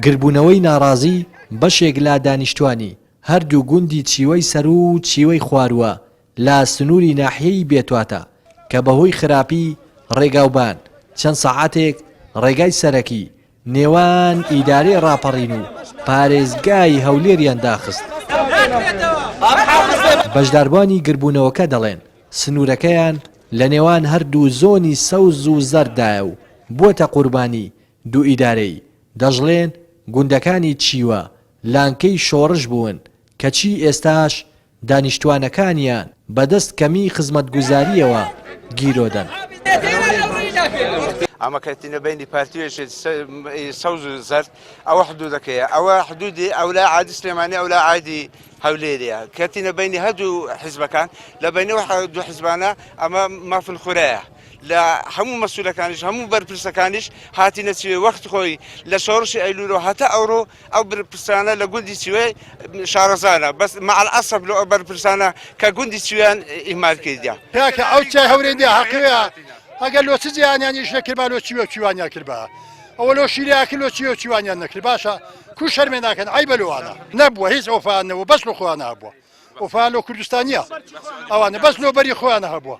گربوونەوەی ناڕازی بەشێک لە دانیشتوانی هەردوو گوندی چیوەی سەروو و چیوەی خوارووە لە سنووری ناحیەی بێتواتە کە بەهۆی خراپی ڕێگاوبان چەند سەعاتێک ڕێگای سەرەکی نێوان ئیدارەی ڕاپەڕین و پارێزگای هەولێریان داخست. بەشداربووانی گربوونەوەکە دەڵێن، سنوورەکەیان لە نێوان هەردوو زۆنی سەوز و زەرددایە و بووەتە قوربانی دوو ئیدارەیی، دەشڵێن، گوندەکانی چیوە لانکەی شۆڕش بوون، کەچی ئێستاش دانیشتوانەکانیان بەدەست کەمیی خزمەتگوزارییەوە گیرۆدەن. ئەمە کەتینە بەینی پارتی و یەکێتی سەوز و زەرد ئەوە حدودەکەیە ئەوە حدودی ئەولا عادی سلێمانی ئەولا عادی هەولێریە کەتینە بینی هەردوو حیزبەکان لە بینی دوو حیزبانە ئەمە مافن خورایە لە هەموو مەسولەکانیش هەموو بەرپرسەکانیش هاتینە چوێ وەخت خۆی لە شۆڕشی ئەیلولەوە هەتا ئەوڕۆ ئەو برپرسانە لە گوندی چوێ شارەزانە بەس مع الاسف لۆ ئەو بەرپرسانە کە گوندی چویان ئیهمال کردیا. کاکە ئەو چای هەورێ نیە هەقوێ ئەگەر لۆ چ جیانیان ئیش نەکردبا لۆ چیوە چیوانیان کردبا ئەوە لۆ شیریان کرد لۆ چیوە چیوانیان نەکرد باشە کو شەرمێ ناکەن عەیبە لۆوانە نەبووە هیچ ئۆفایان نەبوو بەس لۆ خۆیان هەبووە ئۆفایان لۆ کوردستان نییە ئەوانە بەس لۆ بەری خۆیان هەبووە.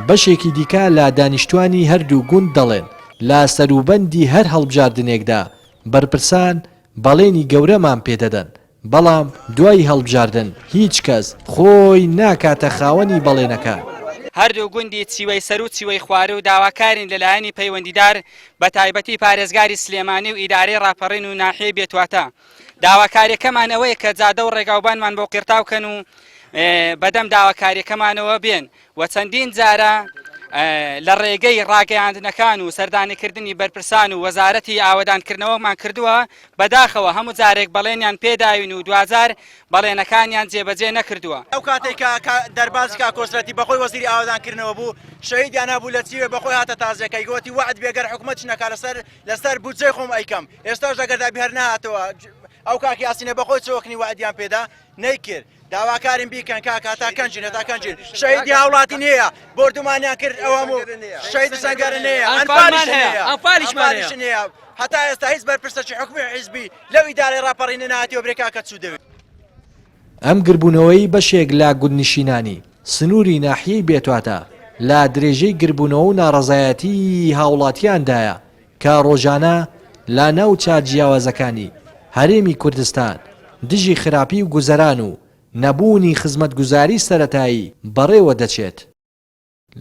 بەشێکی دیکە لە دانیشتوانی هەردوو گوند دەڵێن، لە سەروبەندی هەر هەڵبژاردنێکدا بەرپرسان بەڵێنی گەورەمان پێدەدەن، بەڵام دوای هەڵبژاردن هیچ کەس خۆی ناکاتە خاوەنی بەڵێنەکان. هەردوو گوندی چیوەی سەروو چیوەی خواروو داواکارین لە لایەنی پەیوەندیدار بە تایبەتی پارێزگاری سلێمانی و ئیدارەی ڕاپەڕین و ناحیەی بێتواتە داواکاریەکەمان ئەوەیە کە جادە و ڕێگاوبانمان بۆ قیرتاو کەن و بەدەم داواکاریەکەمانەوە بێن و چەندین جارە لە ڕێگەی ڕاگەیاندنەکان و سەردانیکردنی بەرپرسان و وەزارەتی ئاوەدانکردنەوەمان کردووە، بەداخەوە هەموو جارێک بەڵێنیان پێداوین و دواجار بەڵێنەکانیان جێبەجێ نەکردووە. ئەو کاتەی کە دەرباز کاک کۆسرەتی بەخۆی وەزیری ئاوەدانکردنەوە بوو، شەهیدیان هەبوو لە چیوێ بەخۆی هاتە تازیەکەی گۆتی وەعد بێ گەر حکومەتش نەکا لەسەر لەسەر بودجەی خۆم ئەیکەم، ئێستاش لەگەر دابی هەر نەهاتەوە، ئەو کاک یاسینە بەخۆی چۆکنی وەعدیان پێدا نەیکرد. داواکارین بیکەن کاکە هەتا کەنجین هەتا کەنجین شەهیدی هاوڵاتی نییە بۆردومانیان کرد ئەو هەموو شەهید سەنگەر نییە ئەنفالیش هەیە ئەنفالیشمان نییە هەتا ئێستا هیچ بەرپرسێکی حکومی و حیزبی لەو ئیدارەی ڕاپەڕینە نەهاتیوە برێ کاکە چوو دەوێ. ئەم گربوونەوەی بەشێک لە گوندنشینانی سنووری ناحیەی بێتواتە لە درێژەی گربوونەوە و ناڕەزایەتیی هاوڵاتیاندایە کە ڕۆژانە لە ناوچە جیاوازەکانی هەرێمی کوردستان دژی خراپی و گوزەران و نەبوونی خزمەتگوزاری سەرەتایی بەڕێوە دەچێت.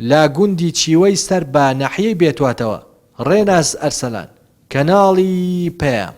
لە گوندی چیوەی سەر بە ناحیەی بێتواتەوە، ڕێناس ئەرسەلان، کەناڵی پەیام.